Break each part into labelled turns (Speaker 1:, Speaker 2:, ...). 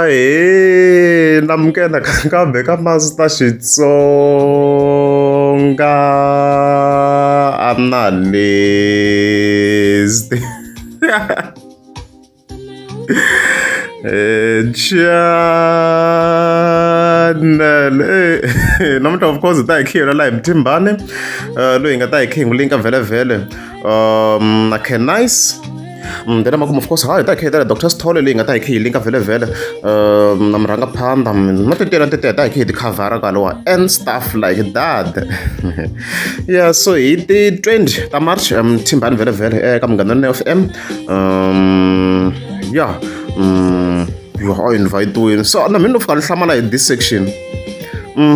Speaker 1: Ahee namukela kambe ka Master Xitsonga Analyst channel namuntlha of course hi ta hi khiyela laha hi mthimbani loyi hi nga ta hi khe hi n'wi linka vhele na Ken Nice. Then makumu of course hayi ta hi khe hi tela Dr Sithole leyi nga ta hi khe hi linka vhele vhele na murhangaphandha na titela tete ta hi khe hi ti khavhara kwalowa and stuff like that. Yeah, so hi ti 20 ta March Mthimbani vhele vhele eka Munghana Lonene FM. Yeah, yo a invite-wini so na mina no fika ni hlamala hi this section.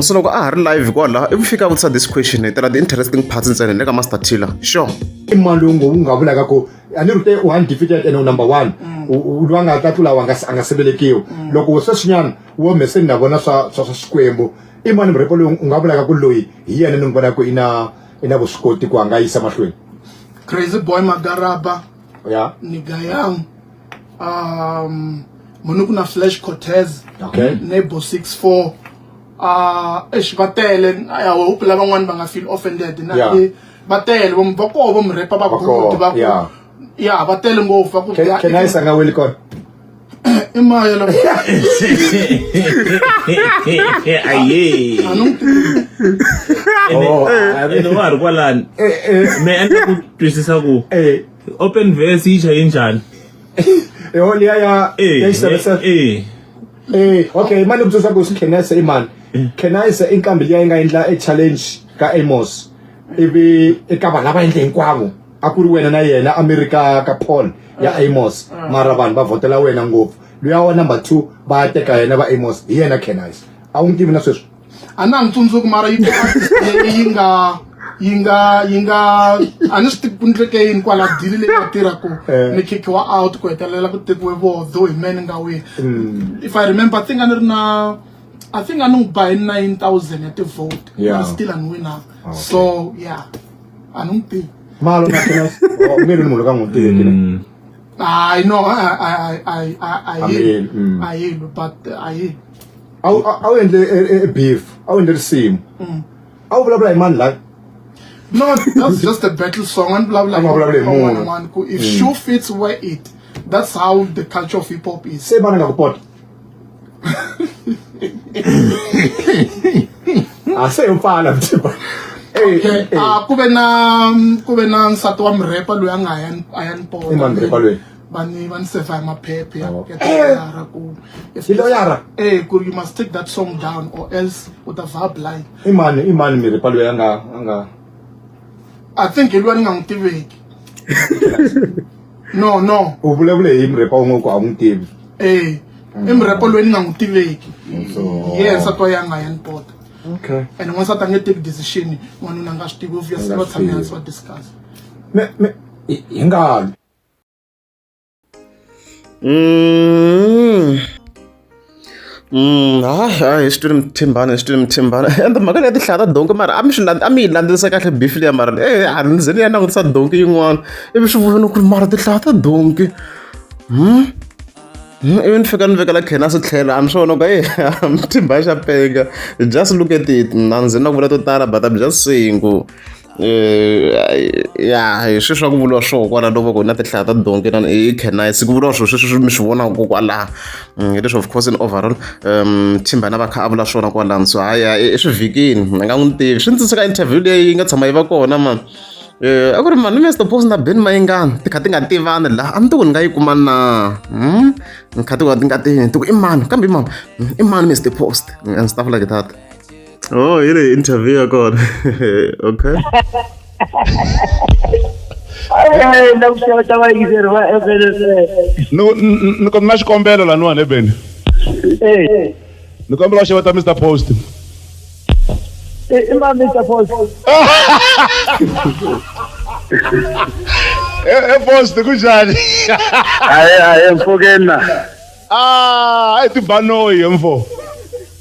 Speaker 1: So loko a ha ri live kwala i fika a vutisa this question hi tela the interesting parts ntsena hi le ka Master Tiller sure.
Speaker 2: I mani loyi u nga vulaka ku a ni ri te u undefeated and u number one u loyi a nga ta tlula a nga a nga sivelekiwi loko sweswinyana wo humese ni na vona swa swa swa xikwembu i mani murhepo loyi u nga vulaka ku loyi hi yena ni n'wi vonaka ku i na i na vuswikoti ku a nga yisa mahlweni.
Speaker 3: Crazy Boy Magaraba
Speaker 2: ya
Speaker 3: Nigayang Munuku na Flash Cortez
Speaker 2: Okay.
Speaker 3: Nebo 64 eish va tele I hope lavan'wana va nga feel offended na va tele va koho vo murhepa va
Speaker 2: Va koho,
Speaker 3: good va ku
Speaker 2: yeah.
Speaker 3: ya va tele ngopfu va ku
Speaker 2: Can, can I sanga weli kona?
Speaker 3: I maya lava
Speaker 4: aye
Speaker 3: a ni n'wi tivi.
Speaker 2: Oh,
Speaker 4: ene wa ha ri kwalani me a ni ku twisisa ku
Speaker 2: eh
Speaker 4: open verse yi chaye njhani
Speaker 2: eh liya ya ya xiseveseve.
Speaker 4: eh
Speaker 2: Eh, okay, mani ku tsundzuxa ku Kenese i mani? Kenese i nqambi liya yi nga endla e challenge ka Amos. Ivi eka vanhu lava endle hinkwavo a ku ri wena na yena a mi ri ka ka Paul ya Amos mara vanhu va vhotela wena ngopfu luya wa number 2 va ya teka yena va Amos hi yena Kenese a wu n'wi tivi na sweswi
Speaker 3: A na ha n'wi tsundzuki mara yi artist leyi yi nga yi nga yi nga a ni swi tivi ku ndleke yini kwala dili leyi nga tirha ku ni khikiwa out ku hetelela ku tekiwe voho though hi mehe ni nga wina. If I remember I think a ni ri na I think a ni n'wi ba hi 9000 ya ti-vote mara still a ni winanga so yeah a ni n'wi tivi.
Speaker 2: Malo na Kenese u nge lwi ni munhu loyi a nga n'wi tiveki ne
Speaker 3: I no I I I I I
Speaker 2: A mi yeli,
Speaker 3: I yelwi but a yelwi.
Speaker 2: A wu a wu endle e, e beef a wu endle risimu a wu vulavula hi mani la
Speaker 3: No, that's just a battle song. A ni vulavula
Speaker 2: A nga vulavuli hi munhu.
Speaker 3: un'wana ku if shoe fits wear it. That's how the culture of hip hop is.
Speaker 2: Se mani a nga ku pota a se yo pfala mthimba.
Speaker 3: Okay. Ah, ku ve na ku ve na nsati wa murhepa loyi a nga ya a ya ni pota.
Speaker 2: I mani murhepa loyi?
Speaker 3: Va ni va ni seva hi maphephe ya
Speaker 2: Oh.
Speaker 3: ya tiloyara ku
Speaker 2: Hi loyara?
Speaker 3: Eh, ku you must take that song down or else u ta va blind.
Speaker 2: I mani i mani murhepa loyi a nga a nga
Speaker 3: I think hi luya ni nga n'wi tiveki. No, no.
Speaker 2: U vulavule hi murhepa wun'we ku a wu n'wi tivi.
Speaker 3: Eh, i murhepa loyi ni nga n'wi tiveki.
Speaker 2: So
Speaker 3: Hi yena nsati wa yena a nga ya ni pota.
Speaker 2: Okay.
Speaker 3: And n'wansati a nge teki decision n'wanuna a nga swi tivi obviously
Speaker 2: A nga
Speaker 3: va tshame
Speaker 2: swi
Speaker 3: hansi
Speaker 2: tivi.
Speaker 3: va discuss.
Speaker 2: Me me hi nga lwi.
Speaker 1: Hayi hayi swi twile Mthimbani swi twile Mthimbani ende mhaka leyi ya tinhlaya ta donki mara a mi swi a mi yi landzelerisa kahle beef liya mara e a ni ze ni ya langutisa donki yin'wana ivi swi vona ku ri mara tinhlaya ta donki ivi ni fika ni vekela Khenasi tlhelo a ni swona ku e Mthimbani xa penga just look at it a ni ze ni na ku vula to tala but I'm just saying ku ya hi sweswi swa ku vuriwa swoho kwala loko ku na tinhlaya ta donki na i Khenasi ku vuriwa swilo sweswi mi swi vonaka kwalaha hi leswi of course in overall Thimba na va kha a vula swona kwalano so hayi i swivhikini ni nga n'wi tivi swi ndzi tsundzuxa ka interview leyi yi nga tshama yi va kona mani a ku ri mani Mister Post na Benny Mayengani ti kha ti nga tivani laha a ni tivi ku ni nga yi kuma na ni kha ti ti nga tivi ti ku i mani kambe i mani i mani Mister Post and stuff like that. Oh, hi leyi interview ya kona. Okay.
Speaker 5: Ni ni ni na xikombelo laniwani ebeni. Ni kombela u xeweta Mr Post.
Speaker 6: I mani Mr Post?
Speaker 5: E Post kunjhani?
Speaker 6: Ahe ahe mpfukeni na.
Speaker 5: Ah, i tibanoyi he mfo.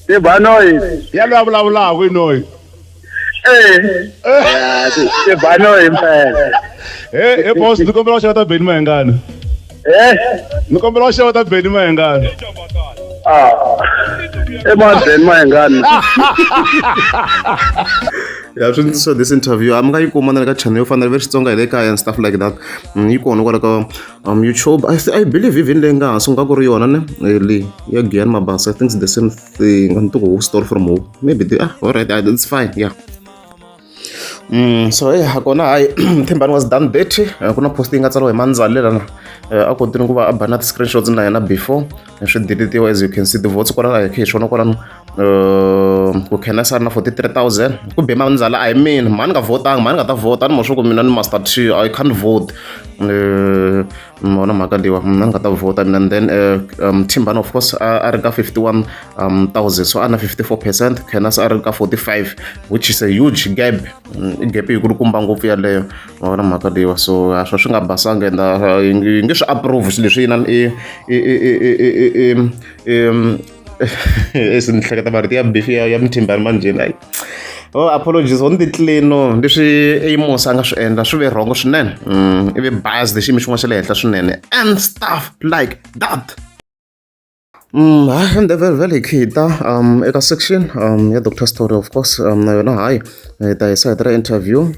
Speaker 6: Tibanoyi.
Speaker 5: Ya loyi a vulavulaka i noyi.
Speaker 6: Eh. Tibanoyi mpela.
Speaker 5: He he boss ni kombela u xeweta Benny Mayengani.
Speaker 6: Eh?
Speaker 5: Ni kombela u xeweta Benny Mayengani.
Speaker 6: Ah. I mani Benny Mayengani?
Speaker 1: Ya swi so this interview a mi nga yi kuma na le ka channel yo fana na le Xitsonga hi le kaya and stuff like that. Yi kona kwala ka YouTube. I believe even leyi nga hansi ku nga ku ri yona ne leyi ya Giyani Mabasa. I think it's the same thing. A ni tivi ku who stole from who. Maybe the, ah, all right, it's fine. Yeah. So hey, kona hayi Thembani was done dirty. Ku na post yi nga tsariwa hi Mandzale lana. A kotini ku va a ba na ti-screenshots na yena before swi deletiwa. As you can see, the votes kwala hi khe hi swona kwalano, ku Khensa na 43,000 ku be Mandzale. A hi mina mhani nga votanga, mhani nga ta vhota ni mo ku mina ni Master T, I can't vote. Ma vona mhaka leyiwa, mina ni nga ta vhota mina. And then Timbani of course a ri ka 51,000, so a na 54%. Khensa a ri ka 45, which is a huge gap. I gap yi kulukumba ngopfu yaleyo, ma vona mhaka leyiwa. So a swa swi nga basanga and yi nge swi approve swilo leswi inani i i i i i i i i ni hleketa marito ya beef ya Mthimbani manjheni. Ayi, oh, apologies on the clean. No, leswi Amos a nga swi endla swi ve wrong swinene. I ve biased xiyimo xin'wana xa le henhla swinene and stuff like that. Hayi, ende vhele vhele hi khita eka section ya Dr Story of course. Na yona hayi hi ta hi sayiti ra interview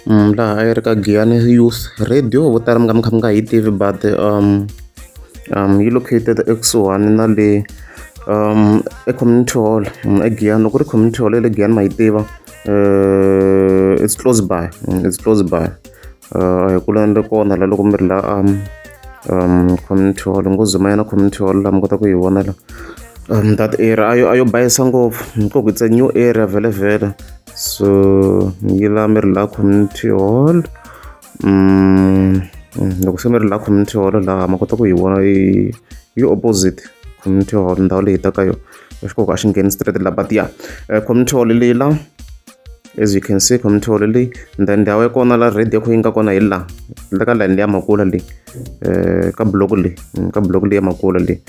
Speaker 1: laha a yi ri ka Giyani Youth Radio. Vo tala mi nga mi kha mi nga yi tivi, but yi located ekusuhani na le e community hall eGiyani. Loko ku ri community hall ya le Giyani ma yi tiva, it's close by, it's close by. Hi kula ni ri kona la loko mi ri la community hall ngo zuma yana community hall la mi kota ku yi vona la. That area a yo bayisa ngopfu hikuva it's a new area vhele vhele. So yi la mi ri la community hall. Loko se mi ri la community hall laha ma kota ku yi vona yi yi opposite community hall, ndhawu leyi hi ta ka yona xikoko a xi ngheni straight la, but yeah, community hall leyi la, as you can see, community hall leyi. And then ndhawu ya kona la radio yi nga kona hi la la ka line leya makula leyi, ka block leyi, ka block leyi ya makula leyi,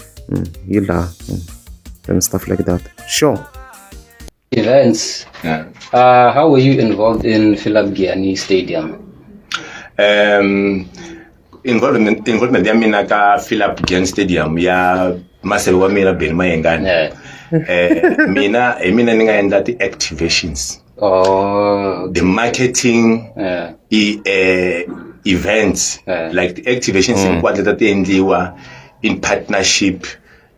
Speaker 1: yi laha and stuff like that, sure.
Speaker 7: Events.
Speaker 8: Yeah.
Speaker 7: How were you involved in Philip Giyani Stadium?
Speaker 8: Involvement ya mina ka Philip Giyani Stadium ya maseve wa mina Benny Mayengani. Mina hi mina ni nga endla ti-activations.
Speaker 7: Oh,
Speaker 8: the marketing, i events, like the activations hinkwato leti ti endliwa in partnership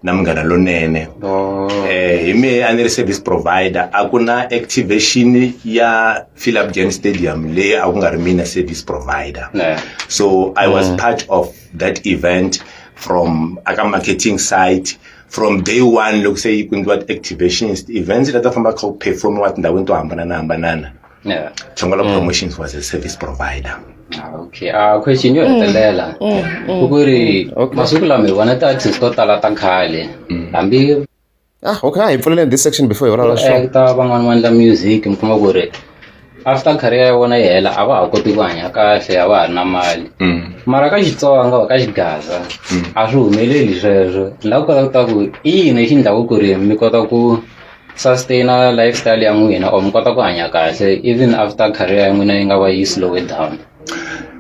Speaker 8: na Munghana Lonene.
Speaker 7: Oh.
Speaker 8: Hi mehe a ni ri service provider. A ku na activation ya Philip Giyani Stadium leyi a ku nga ri mina service provider. So I was part of that event from aka marketing side from day one. Loko se yi ku endliwa ti-activations, ti-events leti ta famba kha ku performiwa tindhawini to hambananahambanana, Chongola Promotions was a service provider.
Speaker 7: Ah, okay. Ah, question yo hetelela. Ku ku ri masiku lama hi vona ti-artist to tala ta khale. Hambi
Speaker 1: Ah, okay, hi pfuleleni this section before hi vulavula sure.
Speaker 7: Actor van'wani va endla music, mi kuma ku ri after career ya vona yi hela a va ha koti ku hanya kahle, a va ha ri na mali. Mara ka Xitsonga or ka Xigaza a swi humeleli sweswo. Ni lava ku kota ku tiva ku i yini lexi endlaku ku ri mi kota ku sustain lifestyle ya n'wina or mi kota ku hanya kahle even after career ya n'wina yi nga va yi slow down.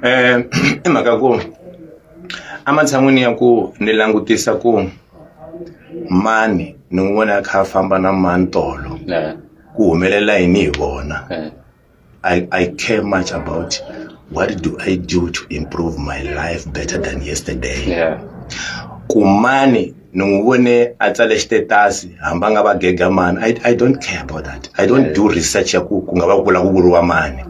Speaker 8: I mhaka ku ematshan'wini ya ku ni langutisa ku mani ni n'wi vona a kha a famba na mani tolo, ku humelela yini hi vona, I care much about what do I do to improve my life better than yesterday. Ku mani ni n'wi vone a tsale xitetasi hambi a nga va gega mani, I don't care about that. I don't do research ya ku ku nga va ku lava ku vuriwa mani.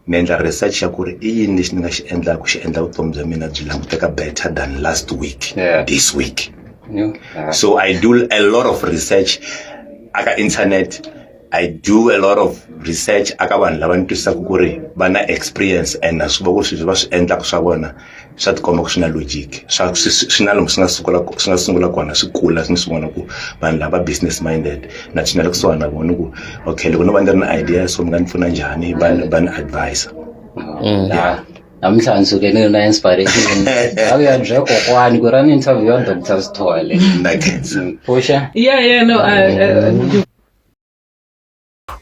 Speaker 8: Ni endla research ya ku ri i yini lexi ni nga xi endlaka ku xi endla vutomi bya mina byi languteka better than last week, this week. So I do a lot of research aka internet. I do a lot of research aka vanhu lava ni twisisaka ku ri va na experience and na swi va ku swilo va swi endlaka swa vona swa tikomba ku swi na logic, swa swi na lomu swi nga sungula kona swi kula. Ni swi vona ku vanhu lava business minded na tshinela kusuhani na vona ku okay, loko no va ni ri na idea, so mi nga ni pfuna njhani, va ni advise.
Speaker 7: Yeah. Namuntlha ni suke ni ri na inspiration a ku ya byela kokwani ku ra ni interview ya Dr Sithole.
Speaker 8: Na khensa.
Speaker 7: Pfuxa.
Speaker 9: Yeah, no.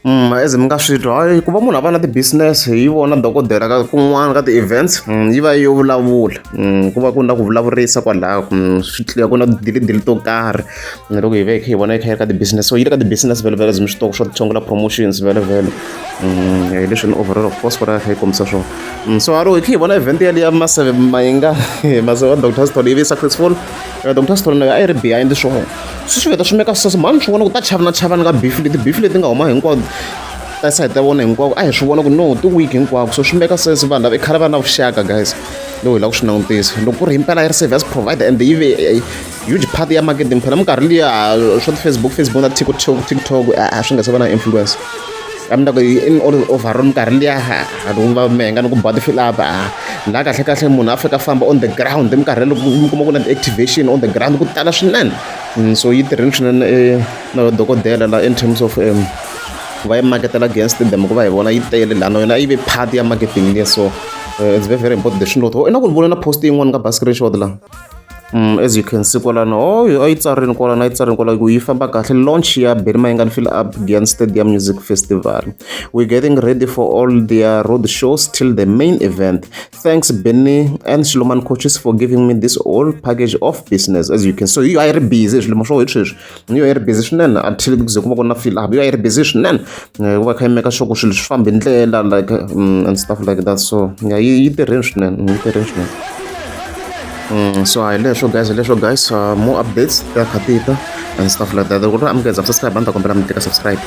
Speaker 1: As mi nga swi twa hayi ku va munhu a va na ti-business hi vona dokodela ka kun'wana ka ti-events yi va yo vulavula ku va ku na ku vulavurisa kwalaho swi tlula ku na tidilidili to karhi loko hi ve hi kha hi vona yi kha yi ri ka ti-business so yi le ka ti-business vhele vhele as mi swi tiva swa tichongola promotions vhele vhele hi leswi ni overall of course ku ra kha yi kombisa swona so a ro hi kha hi vona event yaliya Maseve Mayinga Maseve wa Doctor Sithole yi ve successful. Doctor Sithole na yona a yi ri behind swona swi swi vheta swi meka sense mhani swi vona ku ta chavana chavana ka beef leti beef leti nga huma hinkwato ta side ta vona hinkwako a hi swi vona ku no ti weak hinkwako so swi meka sense vanhu lava i khale va na vuxaka guys loko hi lava ku swi langutisa loko ku ri himpela yi ri service provider and yi ve huge part ya marketing phela minkarhi liya swa ti-Facebook Facebook na TikTok TikTok a swi nga se va na influence a mi ta ku in all overall minkarhi liya loko va menga ni ku ba ti-fill up laha kahle kahle munhu a fika a famba on the ground minkarhi loko mi kuma ku na ti-activation on the ground ku tala swinene so yi tirhile swinene na dokodela la in terms of va yi maketela against them ku va hi vona yi tele laha na yona yi ve part ya marketing liya so it's very very important leswi ni i na ku ni vona na post yin'wana ka ba screenshot la. As you can see kwalano oh a yi tsarini kwalano a yi tsarini kwalano ku yi famba kahle launch ya Benny Mayengani Fill Up Giyani Stadium Music Festival. We're getting ready for all their road shows till the main event. Thanks Benny and Shloman coaches for giving me this all package of business. As you can see, yi a yi ri busy swilo swo hi sweswi yi a yi ri busy swinene until ku ze ku va ku na fill up yi a yi ri busy swinene ku va kha yi meka sure ku swilo swi fambi ndlela like and stuff like that so yeah yi tirheni swinene yi tirheni swinene. So hi leswo guys hi leswo guys more updates ta kha ti ta and stuff like that loko ri amukeza subscribe a ni ta kombela mi tika subscribe.